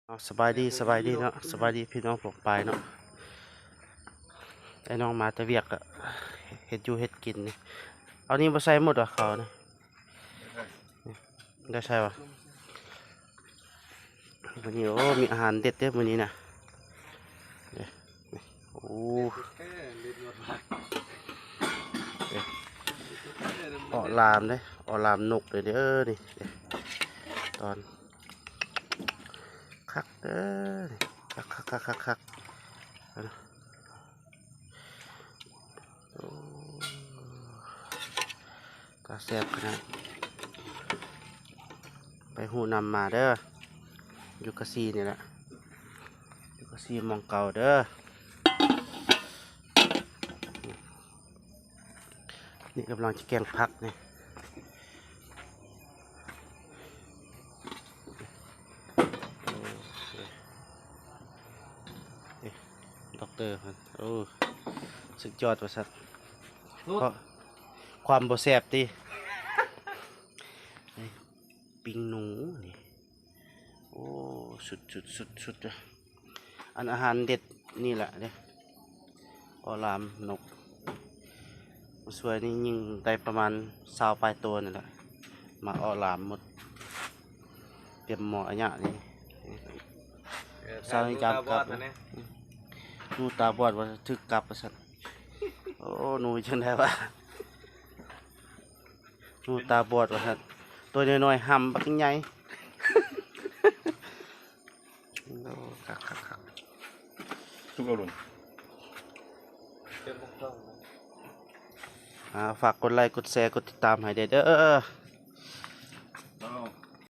ເອົາ ສະບາຍດີ ສະບາຍດີເນາະ ສະບາຍດີພີ່ນ້ອງປ້ອງປາຍເນາະ. ໄອ້ນ້ອງມາແຕ່ວຽກກະເຮັດຢູ່ເຮັດກິນນີ້. ເອົານີ້ບໍ່ໃສ່ໝົດຫວາເຂົ້ານີ້? ໄດ້ໃສ່ຫວາ? ມື້ນີ້ ໂອ້ ມີອາຫານເດັດເດ້ມື້ນີ້ນະ. ໂອ້ ເອາະລາມເດ້ ເອາະລາມນົກເດ້ ເດີນີ້. ຕອນຄັກເດີ ຄັກໆໆໆໆ. ໂອ້ ຕາແຊບຂະໜາດ. ໄປຮູ້ນຳມາເດີ ຢູ່ກະຊີນີ້ແຫຼະ ຢູ່ກະຊີໝ່ອງເກົ່າເດີ. ນີ້ກຳລັງຈະແກງຜັກນີ້. ເອີ ດັອກເຕີເພິ່ນ ໂອ້ ສຸດຍອດວ່າຊັ້ນ. ເພາະຄວາມບໍ່ແຊບຕິ? ປີ້ງໜູນີ້ ໂອ້ ສຸດໆໆໆ ເດີ. ອັນອາຫານເດັດນີ້ແຫຼະເດ້ ເອາະລາມນົກ. ມາຊ່ວຍນີ້ຍິງໄດ້ປະມານຊາວປາຍໂຕນີ້ແຫຼະ ມາເອາະລາມໝົດ ຕຽມໝໍ້ອາຍະນີ້. ເອີ ຊາວນີ້ຈາມກັບ ໜູຕາບອດວ່າຖືກກັບວ່າຊັ້ນ. ໂອ້ ໜູຈັ່ງໃດວະ? ໜູຕາບອດວ່າຊັ້ນ ໂຕນ້ອຍໆ ຫຳບັກໃຫຍ່. ໂອ້ ຄັກໆໆ ສຸກແລ້ວລຸງ. ອ່າ ຝາກກົດໄລ ກົດແຊ ກົດຕິດຕາມໃຫ້ແດ່ເດີ.